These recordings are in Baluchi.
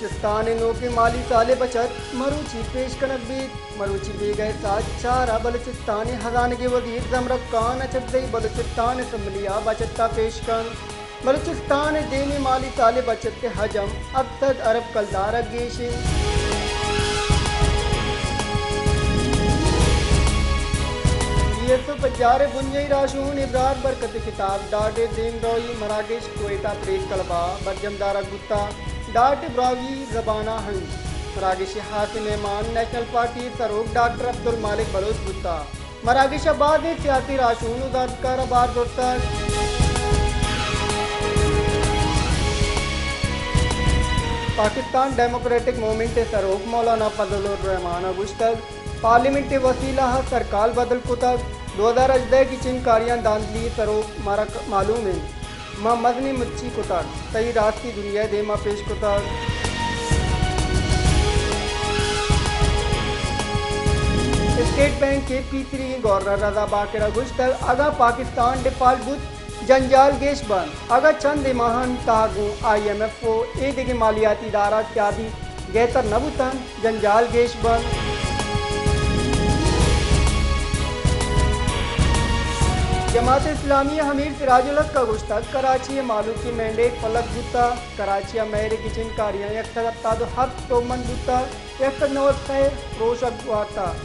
بلوچستان ءِ نوکیں مالی سال ءِ بچت مروچی پیش کنگ بیت۔ مروچی بیگہ ءِ ساعت چار ءَ بلوچستان ءِ ہزانگ ءِ وزیر زمرک خان اچکزئی بلوچستان اسمبلی ءَ بچت ءَ پیش کنت۔ بلوچستان ءِ دیمی مالی سال ءِ بچت ءِ حجم ہپت سد ارب کلدار ءَ گیش انت۔ بی ایس او پجار ءِ بنجاہی راہشون ابرار برکت ءِ کتاب ڈاٹ ءِ دیمروئی مراگش کوئٹہ پریس کلب ءَ برجم دارگ بوتگ۔ ڈاٹ براہوئی زبان ءَ انت۔ مراگش ءِ ہاسیں مہمان نیشنل پارٹی ءِ سروک ڈاکٹر عبدالمالک بلوچ بوتگ۔ مراگش ءَ بازیں سیاسی راہشون و زانتکار ءَ بہر زرتگ۔ پاکستان ڈیموکریٹک موومنٹ ءِ سروک مولانا فضل الرحمان ءَ گوشتگ، پارلیمنٹ ءِ وسیلہ ءَ سرکار بدل کتگ۔ دو ہزار ہژدہ ءِ گچین کاریاں دھاندلی ءِ سروک مارا ک-، معلوم انت۔ ما مزنیں مچی کتگ، تئی راستی دنیا ءِ دیما پیش کتگ۔ اسٹیٹ بینک ءِ پیسریگیں گورنر رضا باقر ءَ گوشتگ، اگاں پاکستان ڈیفالٹ بوت، جنجال گیش بنت۔ اگاں چندے ماہانی تہا گوں آئی ایم ایف و اے دگہ مالیاتی ادارہ سیادی گہتر نہ بوتنت، جنجال گیش بنت۔ جماعت اسلامی ءِ امیر سراج الحق ءَ گوشتگ، کراچی ءِ مہلوکی مینڈیٹ پلک بوتگ۔ کراچی ءَ مہر ءِ گچین کاریاں یک سد ہپتاد و ہپت سوبمند بوتگ۔ یک سد نود سئے پروشگ وارتگ۔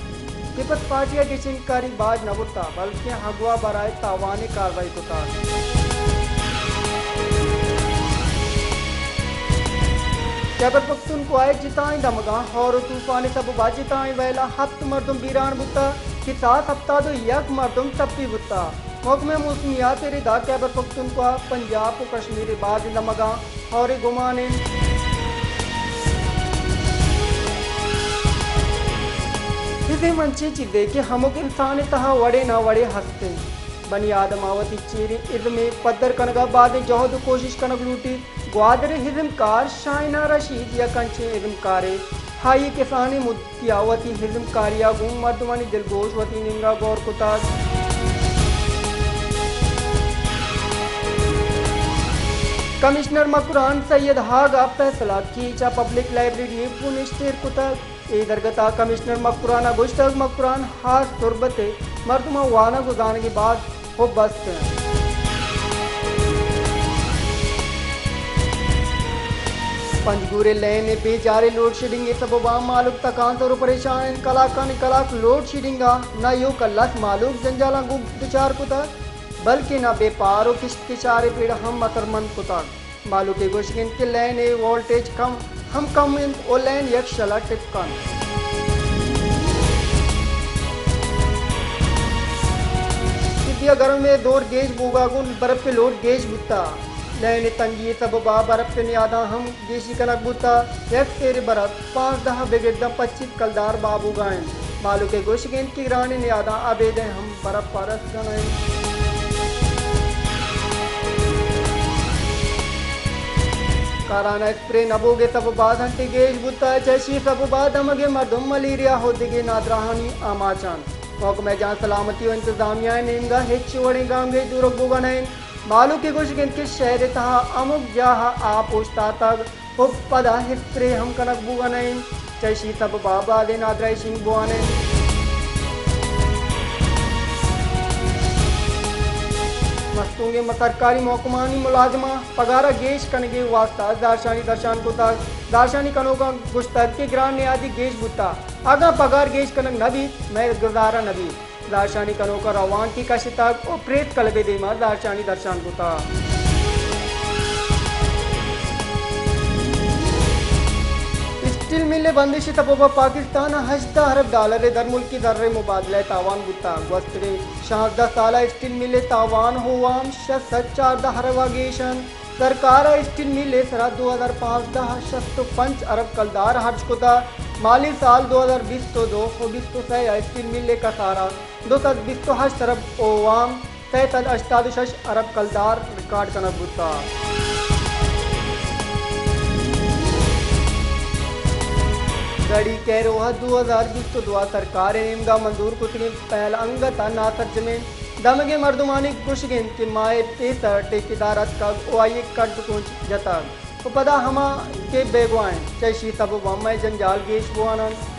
پیپلز پارٹی ءَ گچین کاری باج نہ برتگ، بلکیں اغوا برائے تاوان ءِ کاروائی کتگ۔ خیبر پختونخوا ءِ جتائیں دمگاں ہور و طوفان ءِ سبب ءَ جتائیں ویلاں ہپت مردم بیران بوتگ کہ سئے سد ہپتاد و یک مردم ٹپی بوتگ۔ محکمہ موسمیات ءِ ردا خیبر پختونخوا، پنجاب و کشمیر ءِ بازیں دمگاں ہور ءِ گمان انت۔ ازم انچیں چیزے کہ ہمک انسان ءِ تہا وڑے نہ وڑے ہست انت۔ بنی آدم ءَ وتی چیریں ازم ءِ پدر کنگ ءَ بازیں جہد و کوشش کنگ لوٹیت۔ گوادر ءِ ازمکار شاہینہ رشید یک انچیں ازمکارے۔ آئی ءِ کسانیں مدتی ءَ وتی ازمکاری ءَ گوں مردمانی دلگوش وتی نیمگ ءَ گور کتگ۔ کمشنر مکران سید ہاگ ءَ فیصلہ کیچ ءَ پبلک لائبریری ءَ بنشت ایر کتگ۔ اے درگت ءَ کمشنر مکران ءَ گوشتگ، مکران ہاس تربت ءِ مردماں وانگ و زانگ ءِ باز حب است انت۔ پنجگور ءِ لین ءِ بے جاریں لوڈ شیڈنگ ءِ سبب ءَ مہلوک تکانسر و پریشان انت۔ کلاکانی کلاک لوڈ شیڈنگ ءَ نہ ایوک ءَ لس مہلوک جنجالاں گوں دچار کتگ، بلکیں نہ بیپار و کشت کشار ءِ پڑ ءَ ہم اثرمند کتگ۔ مہلوک ءِ گوشگ انت کہ لین ءِ وولٹیج کم، ہم کم انت و لین یکشل ءَ ٹپ کنت۔ سبی ءَ گرم ءِ دور گیش بوگ ءَ گوں برپ ءِ لوڈ گیش بوتگ۔ لین ءِ تنگی ءِ سبب ءَ برپ ءِ نیاداں ہم گیشی کنگ بوتگ۔ یک سیر برپ پانزدہ بگر داں پچیس کلدار بہا بوگ ءَ انت۔ مہلوک ءِ گوشگ انت کہ گرانیں نیاداں ابید ءَ ہم برپ ءَ رس کن انت۔ کارانہ اسپرے نہ بوگ ءِ سبب ءَ سنٹی گیش بوتگ، چہ اشی ءِ سبب ءَ دمگ ءِ مردم ملیریا ءُ دگہ نادراہانی آماچ انت۔ محکمہ جان سلامتی ءُ انتظامیہ ءِ نیمگ ءَ ہچ وڑیں گامگیج زورگ بوگ ءَ نہ انت۔ مہلوک ءِ گوشگ انت کہ شہر ءِ تہا ہمک جاہ ءَ آپ اوشتاتگ ءُ پدا اسپرے ہم کنگ بوگ ءَ نہ انت، چہ اشی سبب ءَ بازیں نادراہی شنگ بوان انت۔ مستونگیں سرکاری محکمانی ملازماں پگار ءَ گیش کنگ ءِ واستہ زہرشانی درشان کتگ۔ زہرشانی کنوکاں گوشتگ کہ گران نیادی گیش بوتگ، اگاں پگار گیش کنگ نہ بیت، مئے گزارہ نہ بیت۔ زہرشانی کنوکاں روانکی کشتگ ءُ پریس کلب ءِ دیما زہرشانی درشان کتگ۔ اسٹیل مل ءِ بندش ءِ سبب ءَ پاکستان ءَ ہژدہ ارب ڈالر ءِ درملکی زر ءِ مبادلہ ءِ تاوان بوتگ۔ گوستگیں شانزدہ سال ءَ اسٹیل مل ءِ تاوان ءُ وام شش سد چاردہ ارب ءَ گیش انت۔ سرکار ءَ اسٹیل مل ءِ سرا دو ہزار پانزدہ ءَ شست ءُ پنچ ارب کلدار ہرچ کتگ۔ مالی سال دو ہزار بیست ءُ دو ءُ بیست ءُ سئے ءَ اسٹیل مل ءِ کسارہ دو سد بیست ءُ ہشت ارب ءُ وام سئے سد ہشتاد ءُ شش ارب کلدار ریکارڈ کنگ بوتگ۔ گڑی کیرو ءَ دو ہزار بیست ءُ دو ءَ سرکار ءِ نیمگ ءَ منظور کتگیں پہل انگت ءَ ناسرجمیں دمگیں مردمانی گوشگ انت کہ ماہ ءِ پیسر ٹھیکیدار اتکگ ءُ آئی ءِ کڈ کنچ جتگ۔ و پدا ہما کہ بیگواہ انت، چہ اشی سبب ہم مئے جنجال گیش بوان انت۔